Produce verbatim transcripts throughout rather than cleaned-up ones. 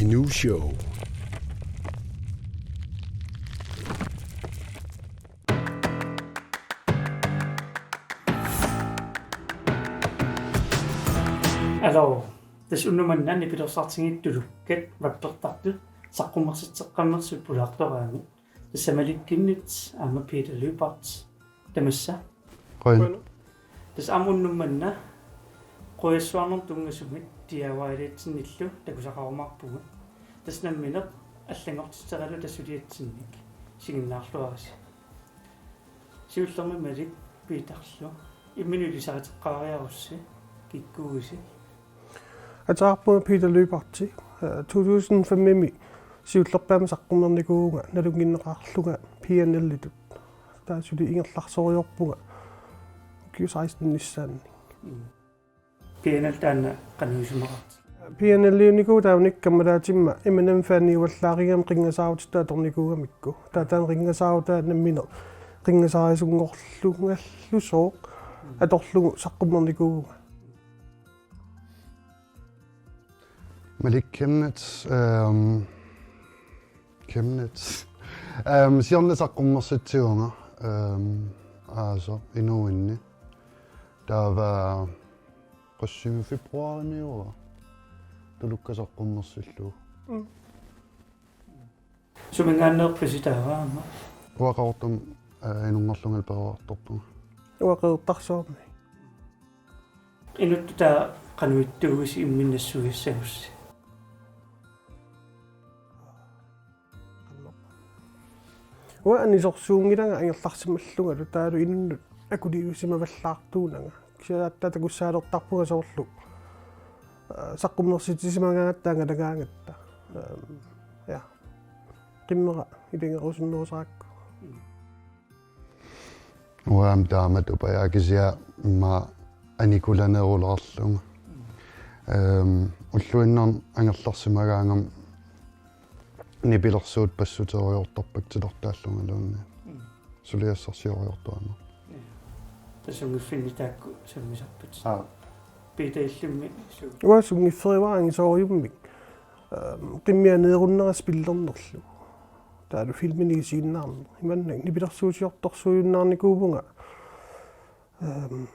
Inuu Show. Aluu, tassa unnuk manna nipilersaartigittut tulukkat rappertartut saqqummersitseqqammersut pulaartoraanni. Tassa Malikkinnit aamma Peter Lyberth tamassa. Qujan. Tassa aamma unnuk manna qujassuarnermut tunngasumik D I Y-liatsinnillu takusaqarumaarpugut. Tassa nammineq allanngortitseraluta suliatsinnik isiginnaarluarisi. Siullermik Malik Peterlu. Imminut ilisariteqqaariarussi, kikkuuisi? Ateqarpunga Peter Lyberth. Øh, to tusind fem-imi siullerpaamik saqqummernikuuvunga nalunnginneqarlunga P N L-itut. Taava suli ingerlasorujoorpunga ukiut seksten missaanni. Mm. P N L taanna qanoq isumaqartut? P N L-iunikuuvoq taamanikkut kammalaatima M N M-faaniuallaarigama qinngasaarutitut atornikuugamikku. Taava taanna qinngasaarut taanna nammineq qinngasaarisunngorlungallusooq atorlugu saqqummernikuuvunga. Malik Chemnitz, øhm, Chemnitz. Øhm, siorna saqqummersitsivunga, øhm, aaso inuuinni. Taava qussimi februarimiuara tulukkat saqqummersillugu. Mm. Suminngaanneerpisi taava aamma? Uanga Qaqortumi, øh, inunngorlungalu peroriartorpunga. Uanga Qeqertarsuarmi. Inuttut taava qanoq ittuugisi imminnut nassuiassagussi? Uanga anisorsuunngilanga angerlarsimallungalu taavalu inunnut akuliusimavallaartuunanga. Kisianni aatsaat takussaalertarpunga soorlu, øh, saqqummersitsisimagaangatta angalagaangatta. Øhm, ja. Qimmera ilanngerusunnerusarakku. Uanga aamma taamatut paja kisianni immaqa anikulanerulaarlunga. Øhm, ulluinnarni angerlarsimagaangama nipilersuut passuterujoortarpakka titartaallungaluunniit. Mm. Suliassarsiorujoortuarama. Ja. Tassa sunngiffinni taakku sammisarpatit. Aa. Peter, illimmi su- Uanga sunngiffigivara angisoorujussuarmik. Øhm, qimmia neerunnera spillernerlu. Taavalu filminik isiginnaarneq. Imannak nipilersuusiortorsuujunnaarnikuuvunga. Øhm,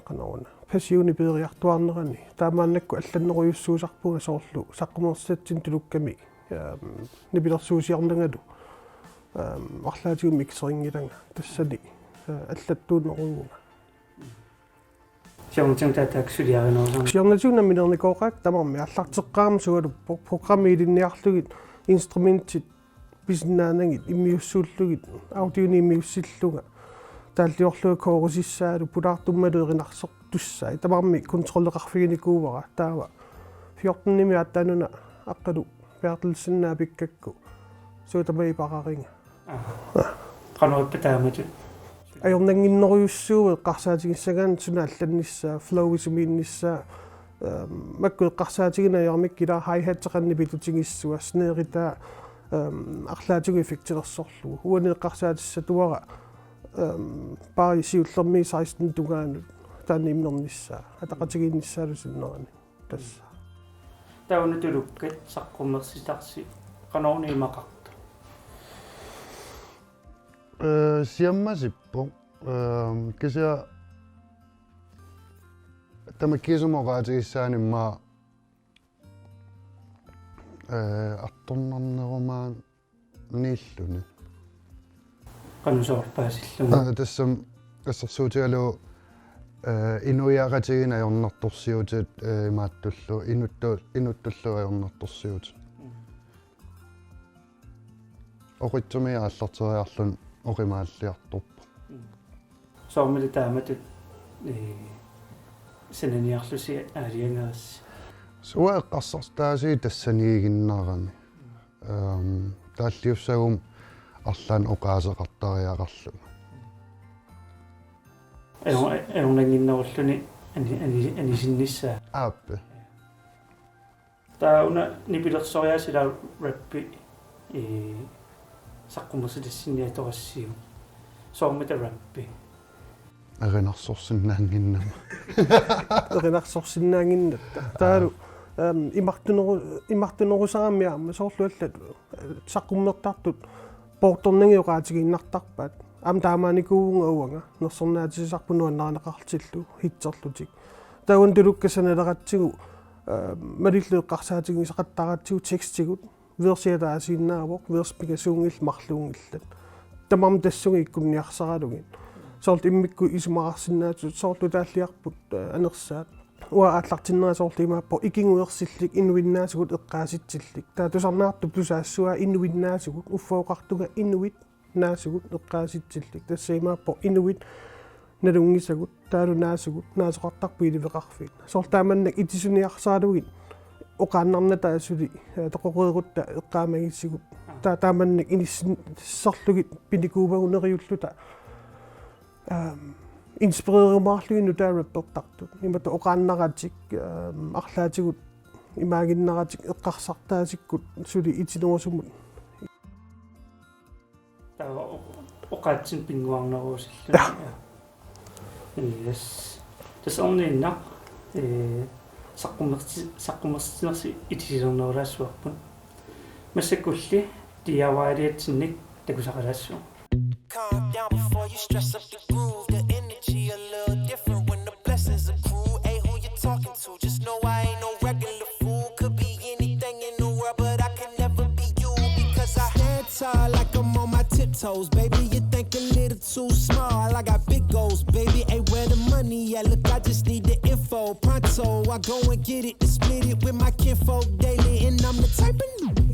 qanoruna. Passioni peeriartuaarnerani. Taamaannakkut allannerujussuusarpunga soorlu saqqummersitatsinni tulukkami. Øhm, nipilersuusiornangalu. Øhm, arlaatigut mikserinngilanga. Tassani, øh, allattuunneruuvunga. Siornatigut taava taakku suliarinerusaarneq? Siornatigut nammineernikoqaakka tamarmik aallarteqqaarami sugaluppoq. Programmi ilinniarlugit instrumentit pisinnaanagit immiussuullugit audioni immiussillunga. Taalliorlunga koorusissaalu pulaartummalu erinarsortussai. Tamarmik kontrolleqarfiginikuuara taava fjortenimi aatsaannguaq Aqqalu Berthelsen naapikkakku. Suut tamarmik paqaringa. Aha. Qanoq ippa taamatut? Ajornannginnerujussuuvoq eqqarsaatigissagaanni suna allannissaa, flow sumiinnissaa, øhm, makku eqqarsaatigineq ajoramikkit ila hi-hat qannipilutigissua, snare-itaa, øhm, arlaatigut effektilersorlugu. Uani eqqarsaatissatuara, øhm, paari siullermik seksten tungaanut taanna immernissaa, ataqatigiinnissaalu sinnerani. Tassa. Taava una tulukkat saqqummersitarsi qanoruna imaqartoq? Øh, siammasippoq. Øhm, kisianni tamakkiisumik oqaatigissaanni immaqa, øh, artornarnerumaarniilluni. Qanoq soorlu paasillunga? Aa, tassami assersuutigalugu, øh, inuiaqatigiinni ajornartorsiutit, øh, imaattullu, inuttu-, inuttullu ajornartorsiutit. Mm. Oqitsumik aallarteriarluni oqimaalliartorpoq. Mm. Soormili taamatut, øh, sananiarlusi aalajangerassi? Uanga eqqarsartaaseq tassaniiginnarami. Øhm, taalliussaguma arlaannik oqaaseqartariaqarlunga. Ajor-, ajornannginnerulluni ani-, ani-, anisinnissaa. Aap. Taava una nipilersoriaaseq ila rappi, øh, saqqummersitassinni atorassiuk. Soormita rappi? Erinarsorsinnaannginnama. Erinarsorsinnaannginnatta. Taavalu, Ehm, imartuneru-, imartunerusarami aamma soorlu allat, eh, saqqummertartut poortornagit oqaatigiinnartarpaat. Aamma taamaanikuuvunga uanga, nersornaatisisarput nuannarineqartillugu hitserlutik. Taava una tulukkat sanaleratsigu, eh, malillugu eqqarsaatigisaqattaaratsigu tekstigut, versi ataasiinnaavoq, versi pingasuunngillat marluunngillat. Tamarmik tassunga ikkunniarsaralugit. Soorlu immikkut isumaqarsinnaasut, soorlu taalliarput, eh, anersaat. Uanga aallartinnera soorlu imaappoq ikinguersillik inuinnaasugut eqqaasitsillik. Taava tusarnaartup tusaassavaa inuinnaasugut, uffa oqartunga inuinnaasugut eqqaasitsillik. Tassa imaappoq inuit nalunngisagut, taavalu naasugut, naasoqartarput iliveqarfiit. Soorlu taamannak itisuniarsaralugit oqaannarnata suli, eh, toqoreerutta eqqaamagisigut. Taava taamannak inissinnerlugit pinikuumaguneriulluta. Ehm, inspirerumaarlugit nutaat rappertartut. Imatut oqaannaratik, ehm, arlaatigut imaaginnaratik eqqarsartaasikkut suli itinerusumut. Taava o-, oqaatsit pinnguarnerusilluni. Ja. Yes. Tassa orniinnaq, eh, saqqummersi-, saqqummersitsinersi itisilernerulaassuarput. Massakkulli D I Y-liatsinnik takusaqalaassuaq. Calm down before you stress up the groove. The energy a little different when the blessings accrue. Ain't who you talking to, just know I ain't no regular fool. Could be anything in the world, but I can never be you because I stand tall like I'm on my tiptoes. Baby, you think a little too small. I got big goals, baby. Ain't where the money at. Look, I just need the info. Pronto, I go and get it. Split it with my kinfolk daily, and I'm the type of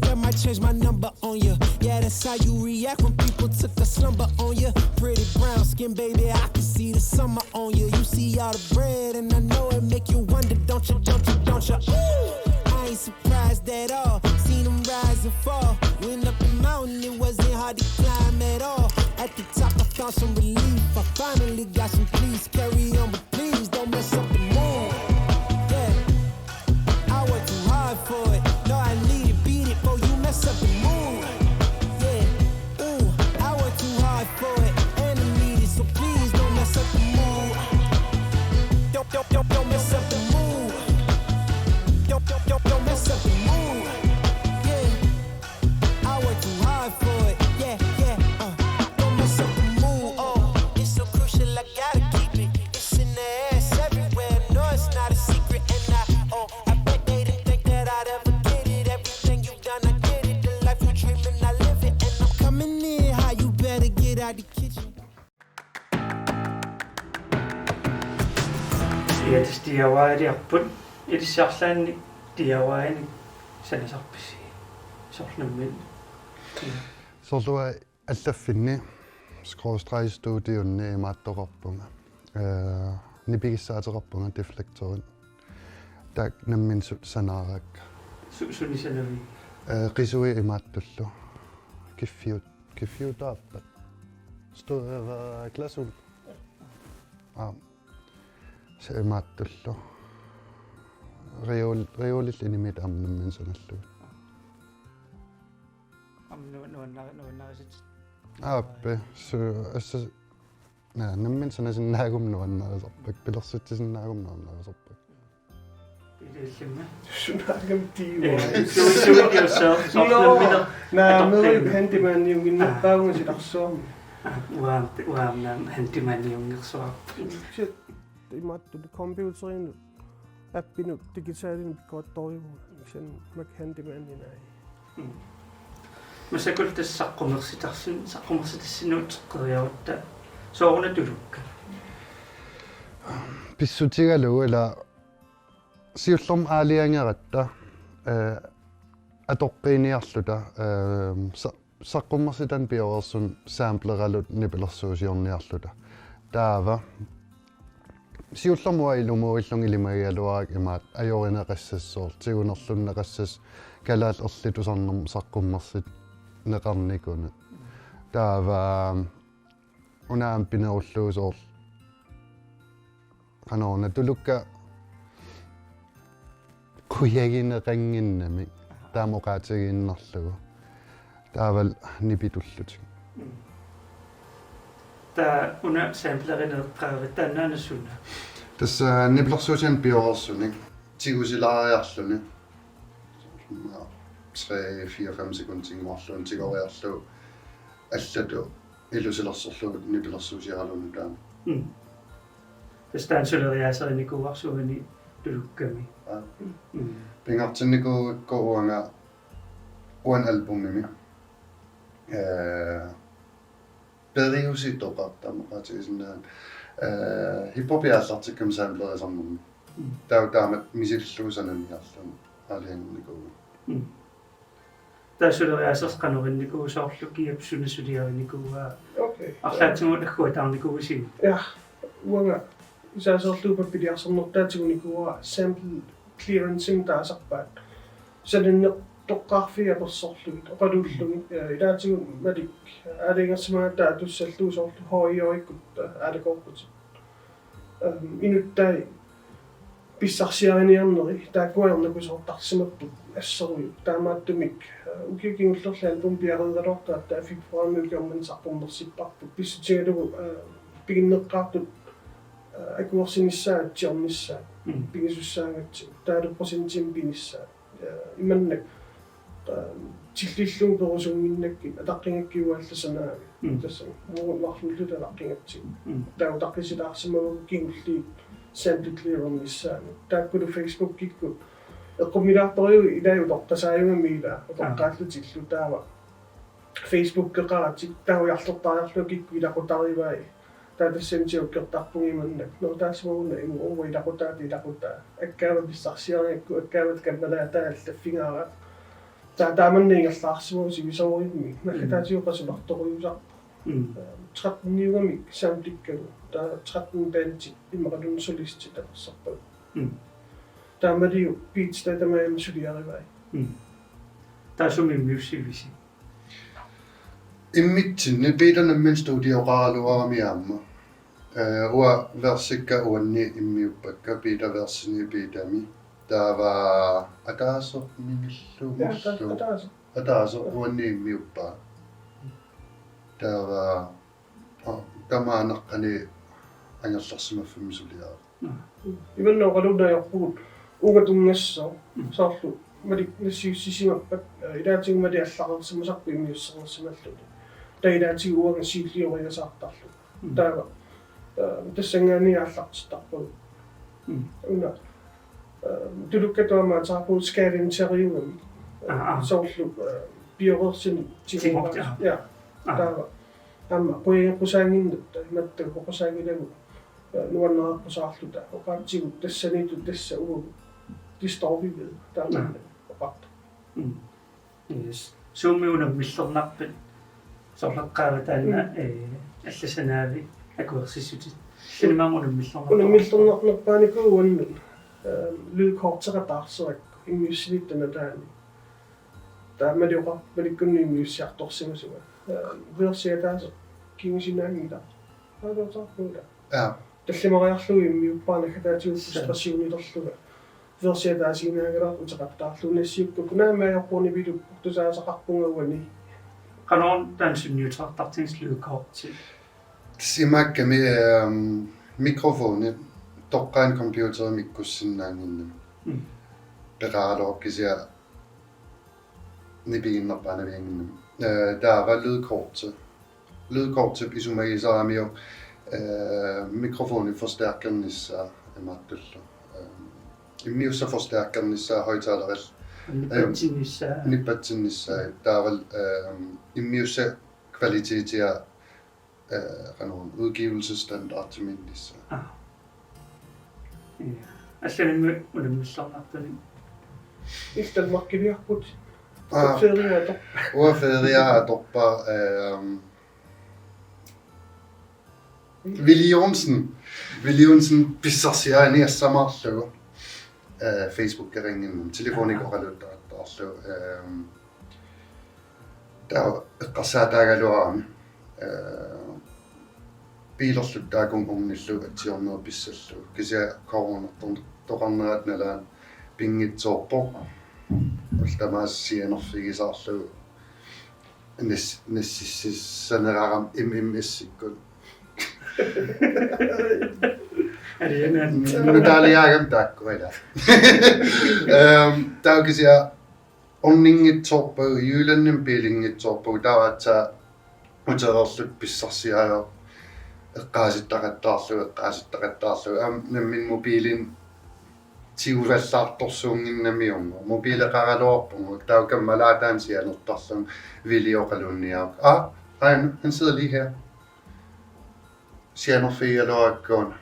that might change my number on you. Yeah, that's how you react when people took a slumber on you. Pretty brown skin, baby, I can see the summer on you. You see all the bread, and I know it make you wonder, don't you, don't you, don't you? Ooh, I ain't surprised at all. Seen 'em rise and fall. Went up the mountain, it wasn't hard to climb at all. At the top, I found some relief. I finally got some peace. Carry on, but please don't mess up the mood. Yeah. I work too hard for it. No, I need it, beat it, before you mess up the mood. Yeah, ooh, I work too hard for it, and I need it, so please don't mess up the mood. Don't, don't, don't, don't mess up the mood. Don't, don't, don't, don't mess up the mood. Yeah. I work too hard for it. Yeah, yeah, uh. Don't mess up the mood, oh. It's so crucial, I gotta keep it. It's in the air, it's everywhere. No, it's not a secret, and I, oh, I bet they didn't think that I'd ever get it. Everything you done, I did it. The life you dreaming, I live it. And I'm coming in hot, you better get out the kitchen. Ja, tassa D I Y-liarput. Ilissi arlaannik D I Y-inik sanasarpisi? Soorlu nammineq. Soorlu allaffinni skråstreg studionni imaattoqarpunga. Eh, nipigissaateqarpunga Def Lektorit. Taakku nammineq su-, sanaarakka. Su-, sunik sanavit? Eh, qisuit imaattullu. Kiffiut-, kiffiutaappat. Støv, eh, glasuld. Aa. Se imaattullu. Reol-, reolillu inimit aamma nammineq sanallugit. Aamma nu-, nuanna-, nuannarisit. Aappi, su-, assa, naa, nammineq sanasinnaaguma nuannarisarpakka, pilersitsisinnaaguma nuannarisarpakka. Ilillimmi. Sunaagami D I Y. Eh, su-, su-, su-, su-, Nå, nammineq naa, atortagami. Meri handymandiunnginnerpaavunga silarsuarmi. Aa, uaam-, uaamnaam handymandiunngersuarput. Shit, imaattut computerinut, appinut, digitalinut pikkorittorujussuuvunga. Kisianni Mac Handymani naai. Mm. Massakkut tassa saqqummersitarsin-, saqqummersitassinnut uteqqeriarutta. Sooruna tulukkat? Pissutigalugu ila siullermik aalajangeratta, eh, atoqqiiniarluta, eh, sa-, saqqummersitanik pioreersunik sampleraluta nipilersuusiorniarluta. Taava siullermik uanga ilumuuillunga ilimagigaluarakku imaattoq ajorineqassasoq, tigunerlunneqassasoq, kalaallit erlitusarnermut saqqummersinneqarnikunut. Taava una aamma pinerullugu soorlu qanoruna tulukkat qujagineqannginnamik taama oqaatigiinnarlugu. Taavalu nipitullutik. Mm. Taava una samplerineq eqqaavittaannaana suna? Tassa nipilersuusiorneq pioreersunik. tigusilaariarluni. Tre, fire, fem sekundinnguarluunniit tigoriarlugu allatut ilusilersorlugu nipilersuusiaraluunniit taama. Mm. Tassa taanna suleriaaserinikuuarsuugami tulukkami. Aa. Mm. Pingaartinnikuugakku uanga uani albumimi. Ee, periuseq toqartama oqaatigisinnaanngilaq. Ee, hiphopi aallartikkami samplerisarnermi. Mm. Taava taamatut misilillugu sananiarluni aalajangernikuuara. Mm. Taava suleriaasersi qanoq innikuuvoq, soorlu kiap suna suliarinikuuaa? Okay. Arlaatigut agguataarnikuuisiuk? Ja, uanga isaaserlugu pappiliarsernertaa tigunikuuara sample clearance-imik taasarpaat. Sananneq toqqaarfii apersorlugit oqaluullugit, ja, ilaatigut Malik aalajangersimagaangatta atussallugu soorlu H I H-ikkut aalakoorputit. Ehm, inuttai pissarsiariniarneri taakkuajornakusoortarsimapput assorujuk. Taamaattumik, eh, ukiut kingullerni albumip piareeraluartoq aatsaat februaarimi ukiormanna saqqummersipparput. Pissutigalugu, eh, piginneqqaartut, eh, akuersinissaat atsiornissaat. Mm. Pigisussaagatsigu. Taavalu procentimik pinissaat. Ja, imannak, eh, tillillugit perusunnginnakkit ataqqingakkit uagut allat sanaavit. Mm. Tassa uagut marluulluta ataqqigatsigu. Mm. Taava utaqqisilaarsimavagut kingulliit sample clearance-innissaanut. Taakkulu Facebookikkut eqqummilaartorujuit ilai utoqqasaajugami ilaa. Aa. Utoqqaallutillu taava Facebookeqaratik taava ujarlertariarlugit kikkut ilaqutarivai. Taava tassani tigukkertarpunga imannak: Nå, taassuma una imu uanga ilaqutaata ilaqutaa. Akkaava pissarsiarigakku, akkaava kammalaataat allaffigaara. Taava taamanna ingerlaarsimavoq sivisoorimmi. Mm. Naggataatigut qasulertorujussuusarpoq. Mm. Tretten-iugamik samlikkagut. Taava tretten bandit imaluunniit solistit apersarpagut. Mm. Taamaliu beatsit tamarmik suliarivai. Mm. Taava sumi immiussivisi? Immitsinnut Peter nammineq studioqaraluarami aamma. Eh, uanga versikka uanniit immiuppakka, Peter versini Petermi. Taava ataaseq minillu. Ja, ata-, marluk. Ataaseq. Ataaseq uanniit immiuppaa. Taava, aa, tamaana qanoq angerlarsimaffimmi suliareerpoq. Imannak oqaluunniit ajorpugut uunga tunngassasoq, mm, soorlu Malik nassiussisimappat, eh, ilaatigut Malik allareersimasarpoq immiussereersimalluni. Taava ilaatigut uanga siullioriasaartarlugu. Mm. Taava, eh, tassanngaanniit aallartittarpagut. Mm. Una, eh, tulukkatut aamma ateqarpugut scavengeriugami. Aa, aa. Soorlu, eh, pioreersinik tiguara. Tiguara, aa. Ja. Aa. Taava aamma qujageqqusaannginnatta, imaattoq oqqusaanngilagut, eh, nuannareqqusaarluta. Oqaatsigut tassaniittut tassa uagut distortiverit taamaammat, aa, oqartoq. Mm. Yes. Sumi unammillernarpat soorlu eqqaavit taanna, mm, eh, allat sanaavit akuersissutit. Sanimaammat unammillernarpat? Unammillernarnerpaanikuuvoq uannut, eh, lydkorteqataarserakku immiussinitta nalaani. Taava Malik oqarpoq Malikkunni immiussiartorsimasunga. Eh, versi ataaseq kingusinaanngilaq. Aaluutaarpuula. Ja. Tallimariarlugu immiuppara naggataatigut, sa-, frustrationilerlunga. Versi ataasiinnaanngilaq uteqattaarlugu nassiukkukku naamik ajorput nipilu tusaasaqarpunga uani. Qanoruna taanna sunniuteqartartigisoq lydkorti? Tassa imaakkami, ehm, mikrofoni toqqaannaq computerimi ikkussinnaannginnami. Mm. Peqaraluarpoq kisianni nipiginnerpaanavianngimmat. Eh, taava lydkorti. Lydkortip isumagisaramiuk, eh, mikrofonip forstærkernissaa imaattullu. Eh, immiussap forstærkernissaa, højttalerip. Nippatsinnissaa. Nippatsinnissaa. Taavalu, eh, immiussap kvalitetia, eh, qanoruna, udgivelsesstandardimiinnissaa. Aa. Ja. Allanimmi unammillernartunik. Illit Danmarkiliarput. Aa. Ferie atorpa? Uanga ferie atorpara, ehm, Willy Johnsen. Willy Johnsen pissarsiariniassamaarlugu. Eh, Facebookeqannginnami. Telefonikkut oqaluuttarattaarlugu. Ehm, Taava eqqarsaataagaluarami, eh, biilerluta taakku ornillugu atsiornerup pissallugu. Kisianni coronatortoqarnerata nalaani pinngitsoorpoq. Ullut tamaasa sianerfigisaarlugu. Nas-, nassissanerarami M M S-ikkut. Alianat. Nutaaliaagam taakku ila. Ehm, taava kisianni orninngitsoorpagut, Jyllandimi biilinngitsoorpagut, taava aatsaat utereerluta pissarsiaareerput eqqaasittaqattaarlugu, eqqaasittaqattaarlugu. Aamma nammineq mobiilini tiguvallaartorsuunnginnamiuk. Mobiileqaraluarpunga, taava kammalaataani sianertarlunga Villy oqaluunniaruk. Ah, han, han sidder lige her. Sianerfigigaluarakku una.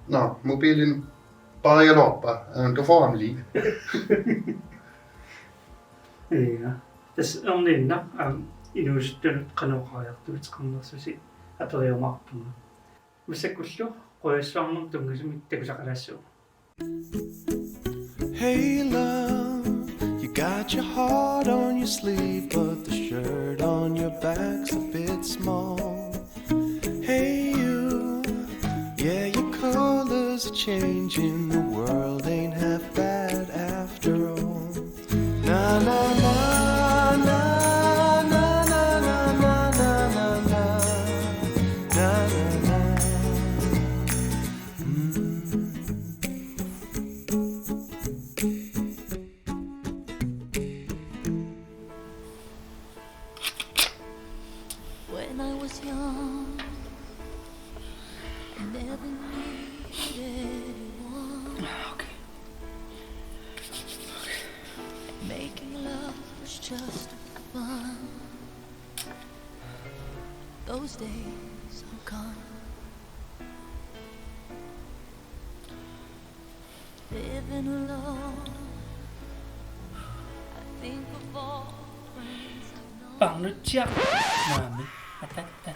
Nå, mobiilini parigaluarpa. Øh, du får ham lige. Ja. Tassa orniinnaq, aamma, inuusuttunut qanoq oqariartuuteqarnersusi aperiumaarpunga. Massakkullu qujassuarnermut tunngasumik takusaqalaassuunga. Hey love, you got your heart on your sleeve, but the shirt on your back's a bit small. Hey you, yeah, your colors are changing, the world ain't half bad after all. Na na na na na na na na na na na na na na. Mm. When I was young, I never needed anyone. Okay. Making love was just fun. Those days are gone. Living alone, I think of all the friends I've known. Parnutsiaq. Naamik. Atatta.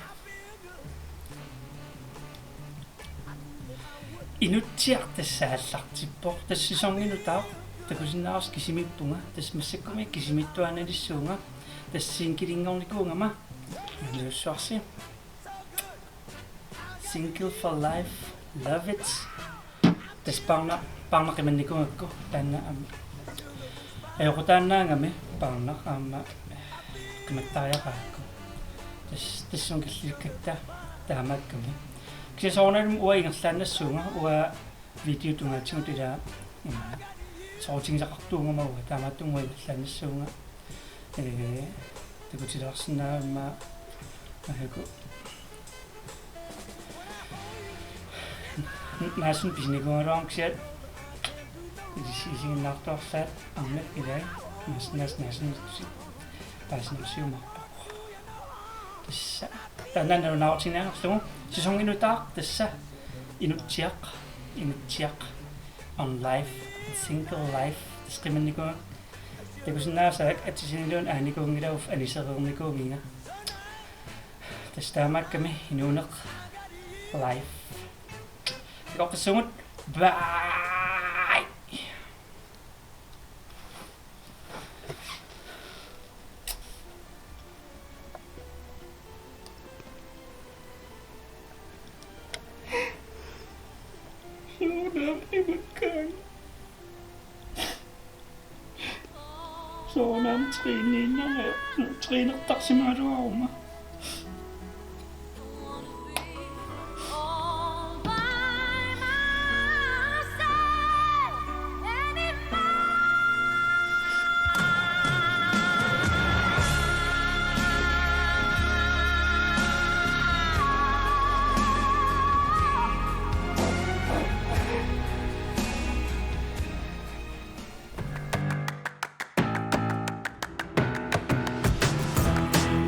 Inutsiaq tassa aallartippoq. Tassa sæsoni nutaaq. Takusinnaavarsi kisimiippunga. Tassa massakkumiit kisimiittuaannalissuunga. Tassa singilinngornikuugama. Inuussuarsi. Single for life, love it. Tassa parna, parna qimannikuugakku, taanna aamma. Ajoqutaannaagami parna aamma qimattariaqarakku. Tassa, tassunga killilikkatta taamaakkami. Kisianni soorunami uanga ingerlaannassuunga, uanga video tungaatigut ilaa, mm, soorutigisaqartuugama uanga, taamaattumik uanga ingerlaannassuunga. Ee, takutilaarsinnaagama ahaku. Naassunik pisinikuugaluarama kisianni. Ilis-, isiginnaartuarlaat arnat ilai. Naas-, naas-, naassunik paasinarsiumaarpoq. Tassa. Taanna nalunaarutigineqarlugu. Sæsoni nutaaq tassa. Inutsiaq. Inutsiaq. On life. Single life. Tassa qimannikuugakku. Takusinnaavarsi atisiniluunniit aanikuunngilagut, anisereernikuunnginnga. Tassa taamaakkami inuuneq life. Takoqqissuugut. Bye. Soorunami imakkaanni. Soorunami træniinnarama, trænertarsimagaluaruma.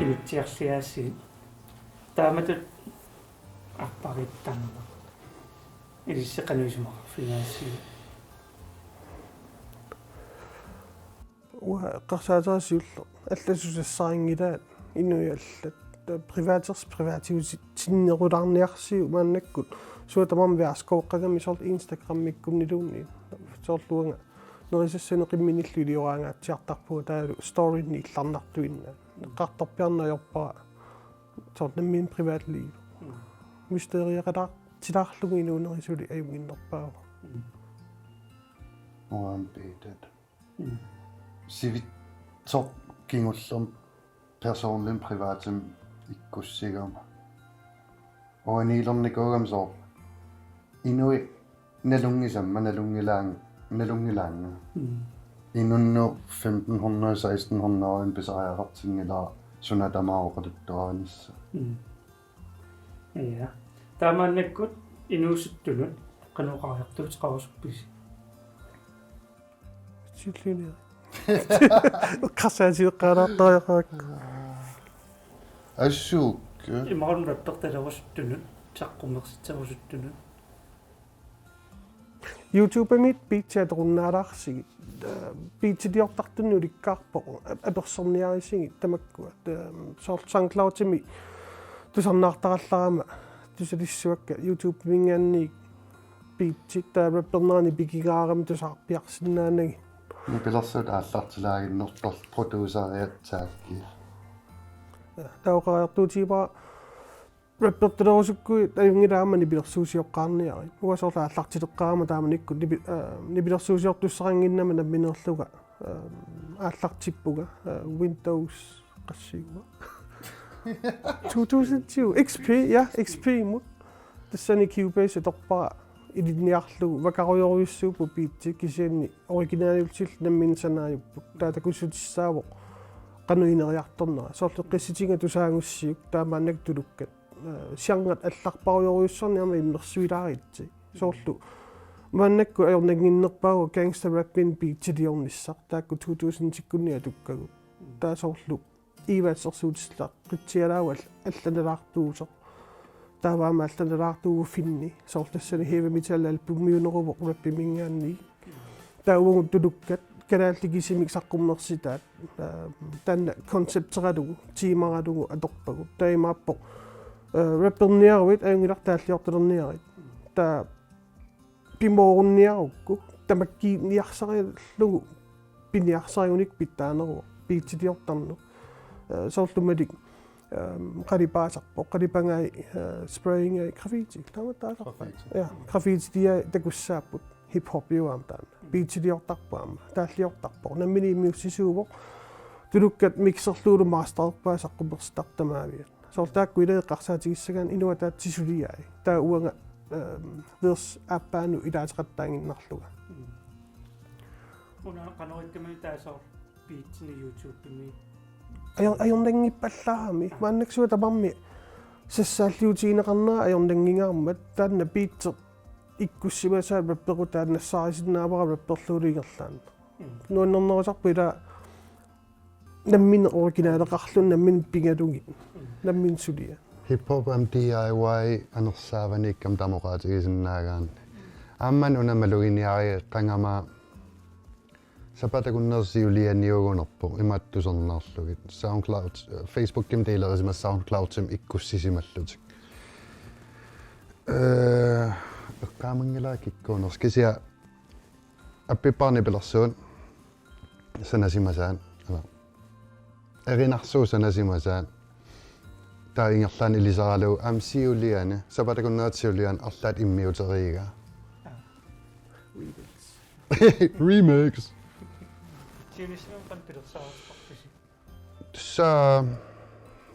Inutsiarliaasiit taamatut arpariittarneq. Ilissi qanoq isumaqarfigigaasiuk? Uanga eqqarsaatera siulleq allaat susassarinngilaat, inuit allat. Privatersi privatiutinnerulaarniarsiuk maannakkut. Suut tamarmik værtskåqqagami soorlu Instagramikkunniluunniit. Soorlu uanga nerisassanik qimminillu ilioraangaatsiartarpunga taavalu storynik illarnartuinnaat. Eqqartorpiarneq ajorpara. Soorlu nammineq privatliv. Mm. Mysteriaqalaartilaarlugu inuunerit suli ajunnginnerpaavoq. Mm. Uanga piitat. Mm. Sivitsoq kingullermik personlig privatimik ikkussigama. Uaniilernikuugama soorlu. Inuit Nalunngisamma nalunngilaang-, nalunngilaannga. Mm. Inunnut femten hundrede, seksten hundrede pisariaqartinngilara suna tamaat oqaluttuarinissaq. Mm. Ja. Taamaannakkut inuusuttunut qanoq oqariartuuteqarusuppisi? Sillini. Eqqarsaatigeqqaalaartariaqarakku. Assut. Imaluunniit rappertalerusuttunut, saqqummersitserusuttunut. YouTube-imi beatsi atorunnaalaarsigit. Beatsiliortartunnik ulikkaarpoq, apersorniarisigit tamakkua. Soorlu SoundCloud-imi tusarnaartarallarama tusalissuakka YouTube-iminngaanniit beatsit, taava rappernerani pikigaarami tusarpiarsinnaanagit. Nipilersuut aallartilaaginnertorlu produceriatsaakkit. Taava oqariartuutigippara rappertalerusukkuit ajunngilaq aamma nipilersuusioqqaarniarit. Uanga soorlu aallartileqqaarama taamanikkut nipi-, aa, nipilersuusiortussaqannginnama nammineerlunga, aa, aallartippunga, aa, Windows qassiugama. Two thousand two, X P, ja, X P-mut. Tassani Cubase atorpara ilinniarlugu, vakarujorujussuupput beatsit kisianni originaliutillu nammineq sanaajupput. Taava takussutissaavoq qanoq ineriartornera. Soorlu Qissutinnga tusaagussiuk, taava maannakkut Tulukkat. Aa, genret allarparujorujussuarnik aamma immersuilaaritsi. Soorlu maannakkut ajornannginnerpaavoq gangster rappin beatsiliornissaq, taakku two thousand-ikkunni atukkagut. Taava soorlu Eva assersuutissaqqitsialaavoq allanalaartuusoq. Taava aamma allanalaartuuvoq Finni. Soorlu tassani heavy metal albumiuneruvoq rappiminngaanniit. Taava uagut Tulukkat kalaallit kisimik saqqummersitaat, aa, taanna koncepteralugu, temaralugu atorpagut. Taava imaappoq, aa, rapperniaruit ajunngilaq taalliortalerniarit. Taava pimoorunniarukku, tamakkiiniarsarillugu piniarsarigunik pitsaaneruvoq, beatsiliortarneq. Aa, soorlu Malik, aa, qalipaasarpoq, qalipangai, aa, sprayingai, graffiti, taama taasarpoq. Graffiti. Ja, graffitiai takussaapput, hip-hopiuvoq aamma taanna. Beatsiliortarpoq aamma, taalliortarpoq. Nammineq immiussisuuvoq, Tulukkat mixerlugulu mastererpaat saqqummersitartut tamaaviat. Soorlu taakku ilai eqqarsaatigissagaanni inuit ataatsit suliai. Taava uanga, ehm, vers aappaanut ilaateqattaaginnarlunga. Mm. Una qanoq ikkamani taava soorlu beatsini YouTube-imi? Ajor-, ajornanngippallaarami. Aa. Maannakkut suna tamarmi sassaalliutigineqarnera ajornanngingaarmat, taanna beatsi ikkussimasaat rappequtaat nassaarisinnaavara rapperlugulu ingerlaannaq. Mm. Nuannernerusarpoq ilaa nammineq originaleqarluni, nammineq pigalugit, nammineq suliat. Hip-hop aamma D I Y anersaavaniikkami taama oqaatigisinnaagaanni. Aamma una maluginiarigaangama sapaatip akunneri siulianiugunerpoq imaattoq tusarnaarlugit. SoundCloud, eh, Facebookimi delerisimassat SoundCloudimi ikkussisimallutik. Eh, eqqaamanngilara kikkuunersoq. Kisianni appippara nipilersuut sanasimasaat, aamma erinarsuup sanasimasaat, taava ingerlaannaq ilisaralugu aamma siuliani, sapaatip akunneri siuliani arlaat immiuteriigaa. Remix. Remix. Siunissami qanoq pilersaarusupparpisi? Tassa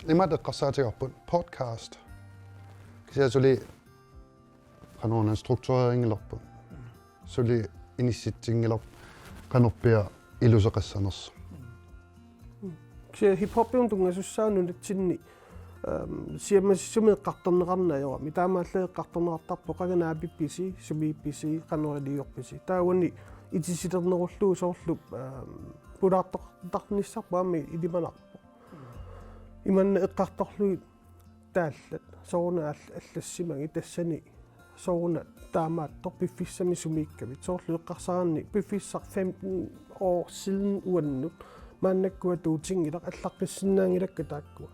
imatut eqqarsaatigaarput podcast. Kisianni suli qanoruna strukturerinngilarput. Suli inissitsinngilarput qanorpiaq iluseqassanersoq. Kisianni hip-hopiunut tunngasussaavoq nunatsinni, ehm, siammasissumik eqqartorneqarneq ajorami. Taamaallaat eqqartorneqartarpoq qanga naapippisi, sumiippisi, qanoq iliorpisi. Taava uani itisilernerullugu soorlu, ehm, pulaartoqartarnissarput aamma ilimanarpoq. Imanna eqqartorlugit taallat, sooruna all-, allassimagit tassani, sooruna taamaattoq piffissami sumiikkavit. Soorlu eqqarsaraanni piffissaq femten år siden uannut, maannakkut atuutinngilaq, allaqqissinnaanngilakka taakkua.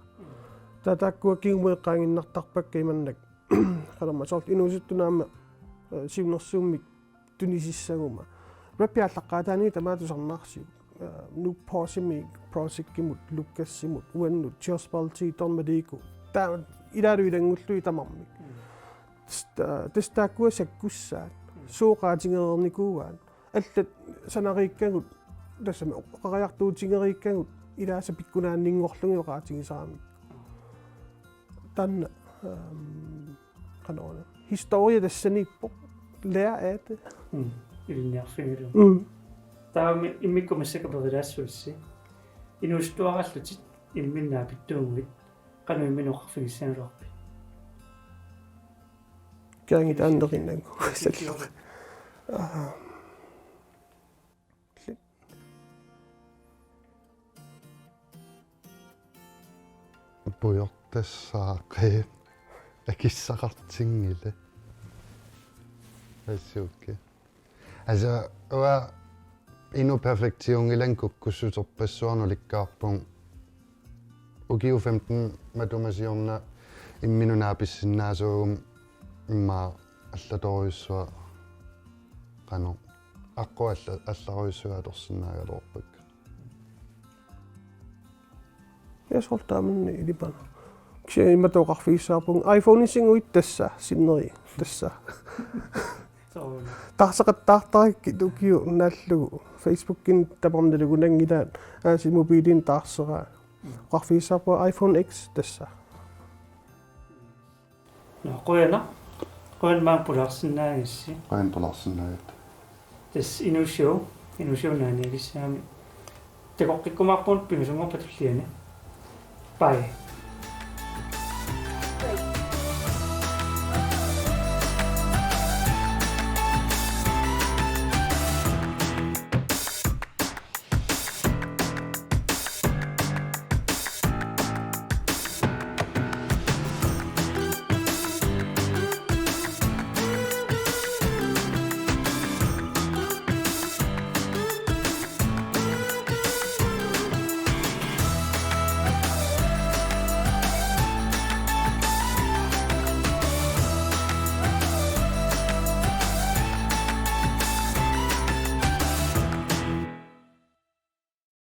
Taava taakkua kingumut eqqaaginnartarpakka imannak. Qanormaa soorlu inuusuttunut aamma, eh, siunnersuummik tunisissaguma. Rappi aallaqqaataaniit tamaat tusarnaarsiuk. Eh, Nuuk Possemik, Prosikimut, Lukasimut, uannut, Josh Balti, Don Madiku. Taava ilaalu ilanngullugit tamarmik. Tassa, tassa taakkua sakkussaat. Suut oqaatigereernikuuaat. Allat sanariikkagut, tassami oqariartuutigeriikkagut, ilaasa pikkunaanninngorlugit oqaatigisarami. Taanna, ehm, qanoruna. Historia tassaniippoq. Lære af det. Mm. Ilinniarfigalugu. Mm. Taavami immikkut massakkut perilaassuussi. Inuusuttuaraallutit imminnut naapittuuguit. Qanoq imminut oqarfigissagaluarpit? Käängit aannerinnagu. Salluk. Aa. Pujortassaaqaat akissaqartinngilaq. Assuukki. Altså, uanga inuk perfektiunngilanga kukkussuterpassuarnik ulikkaarpunga. Ukiut femten matuma siorna imminut naapissinnaasuuguma immaqa allatorujussuaq qanoq. Aqqut alla-, allarujussuaq atorsinnaagaluarpakka. Jeg tror, der er man i det bare. Kisianni imatut oqarfigissaarpunga iPhone-isinnguit tassa, sinneri, tassa. Soorlu. Taarseqattaartarakkit ukiup naallugu. Facebookikkut tamarmik nalugunanngilaat, aasiit mobiilinik taarseraa. Oqarfigissaarpunga iPhone X tassa. Nå, qujanaq. Qujanaq maanga pulaarsinnaagassi. Qujanaq pulaarsinnaagatta. Tassa Inuushow, Inuushow naaniarlissagami. Takoqqikkumaarpugut pingasunngorpat tulliani. Bye.